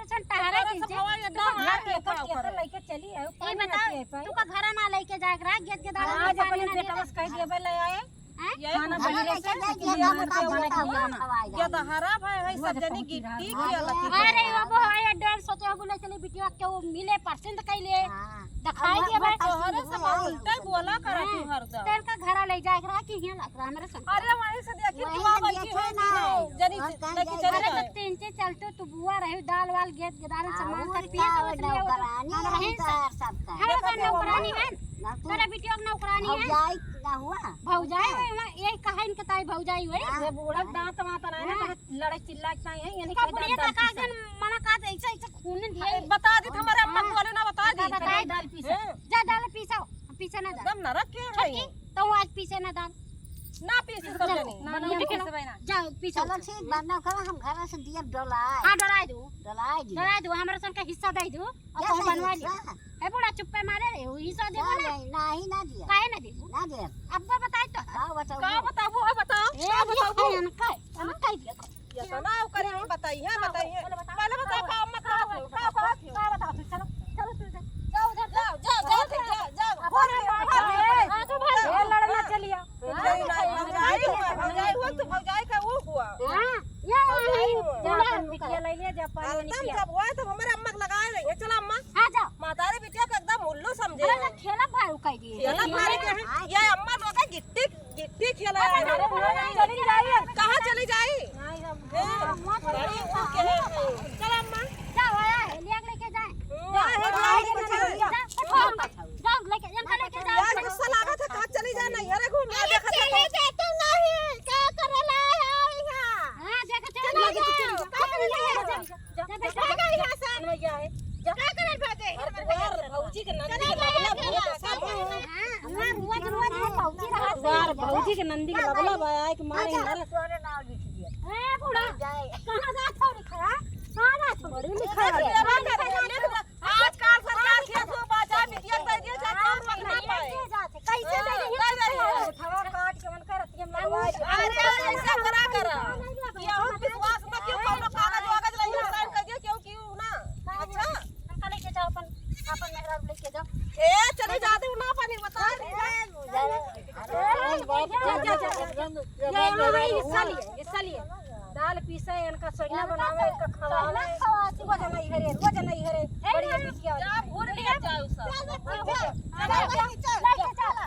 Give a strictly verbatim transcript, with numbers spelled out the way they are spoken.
हमरे सन टहरा तोरा दीजिए। सब हवा ये तू का दाम घर आके के ऊपर ऊपर ऊपर लइके चली आयो, ये पानी बताओ, आके पाए। तू का घरा ना लइके जाए के रहा, गेद के दाना आज में पानी अपने ना बेटवा दिया। से कह दिए, "बे ले आए।" हैं? ये खाना घर बहिरे लइके से जाए, लेकिन ये ये हमर बना के के बना के बना। खवाएगा। ये तो हरा भाई है, सब जने गिट्टी के अलग। अरे, वो वो है, डर सोचे हो बोले, चली बिटिया के वो मिले, परसिंद कइले। हाँ। दिखाई अब दे भाई। तोहरे सब उल्टे बोला करा तू हरदम। तेल का घरा ले जाए के रहा कि हियां लग रहा हमरे संग। अरे वहीं से देखी वहीं तू आ से बैठी देखा है ना। तीनों जनी और से कहाँ लेके जाए? चली अरे जाए। तो तीन चीज चलते तू बुआ रही, दाल वाल गेद गेदार सामान और सब का पिए और सब ले आओ तो। नौकरानी हम है रही तो। सबका। हम लोग नौकरानी है। ना तू। तेरे बिटिया की नौकरानी है। भौजाई ना हुआ। भौजाई हुई, हुआ, यही कहा इनके ताई भौजाई हुई। हाँ। ये बूढ़ा दांत वांत ना है ना, हाँ। तो लड़ाई चिल्लाई के ताई है, यानी तो कि बुढ़िया दांत तक पीसा। आगे मना का तो ऐसा, ऐसा खून दिया। अरे, बता दी, हमारे अम्मा हाँ। बोले ना, बता दी। बता दी। दाल पीसा। हैं? जा दाल पीसा, पीसा ना दाल। एकदम नरक के है छोटकी, ये। तो आज पीसे ना दाल। ना पीसे सब जने। ना, ना, पीसे ना। जा पीसा। चलो ठीक बा, ना करो, हम घर से दिया डोलाए। हाँ, डोलाए दो। डोलाए दिया। डोलाए दो, हमरा सन का हिस्सा दे दो। अब कैसे हम बनवा हिस्सा? ली। ए बूढ़ा, चुप्पे मारे रहे हो, हिस्सा देबो ना, ना? नहीं, नहीं, ना दिया। काहे ना देबो? ना दिया। अब्बा बताई तो। का बताओ? का बताबो? आ, बताओ। ए, का ये बताबो? है, इनका, इनका ही देखो। ये तो ना ओकरे हम बताई है, हाँ, बताई है। बोलो, बताओ। पहले बताओ, का अम्मा का का हो? का, का, का, का बताओ? चलो, चलो, चलो, चलो। जाओ उधर, जाओ, जाओ, जाओ, जाओ, जाओ। अब बोलो, बोलो, बोलो। आजू भाई। ए, लड़ना चलिया। भौजाई, भौजाई हुआ, भौजाई हुआ तो भौजाई का वो हुआ। हाँ, ये भौजाई वही हुआ। जा अपन बिटिया ले ले, जा अपन एकदम बिटिया। जब हुआ तो हमारे अम्मा के लगाए रही है। चला अम्मा। हाँ, जाओ। माता रे बिटिया को एकदम उल्लू समझे अरे, हैं। तो खेला भाई उकाई दिए। खेला भाई के हैं। ये अम्मा लोग का गिट्टी, गिट्टी खेला है। अरे, चली जाइए। कहाँ चली जाई? नहीं, हम हैं? हाँ, मत बड़ी चली। ऊँच के हैं। चला अम्मा। जाओ, आया है, लिया के लेके जाए। हम्म, जाओ, आया है, जाओ, आया है, जाओ, जाओ। जाओ, लेके, इनका लेके जाओ। यार, गुस्सा लागत है, कहाँ चली जाए, नैहरे घूम ले, अरे, देखत है चले तो। जाए तो नहीं, का करे ला है यहाँ? हाँ, देखत है, चले जाओ। का करे ला है? जा, जा, जा, जा, यहाँ से। जा। का करे भागे? अरे, तुम्हार भौजी के नंदी चले के जाओ, लगला चले बहुत जाओ। सारा। हाँ, हमार रोज, रोज है, भौजी रहा। तुम्हार भौजी के नंदी के लगला बा, आए के मारे अच्छा। मारे। ए, बूढ़ा, कहाँ जात हो लिखा? कहाँ जात हो? बड़ी लिखा है। आजकल सरकार खेत में बाजा बिटिया कर दिया, चाहे कौन पकड़ा पाए। कैसे हाँ, दे रही है? कर रही है। उठावा काट के मन कर रतिया में लगवा दे। अरे, ऐसा करा करा। ये और विश्वास मत क्यों कौनो कागज वागज नहीं साइन कर दिया, क्यों क्यों ना? अच्छा? हमका लेके जाओ, अपन, अपन मेहरारू लेके जाओ। ए, चले जाते हो ना पानी बता। अरे, अरे, अरे, जा, जा, जा, जा। ये हमारा हिस्सा लिए, हिस्सा लिए। दाल पीसे, इनका सोइना बनावे, इनका खवावे। रोज नहीं हरे, रोज नहीं हरे। ए, बढ़िया ना। बिटिया। जा, भूल लिया जाओ सब। जा, जा, जा, जा, जा, जा।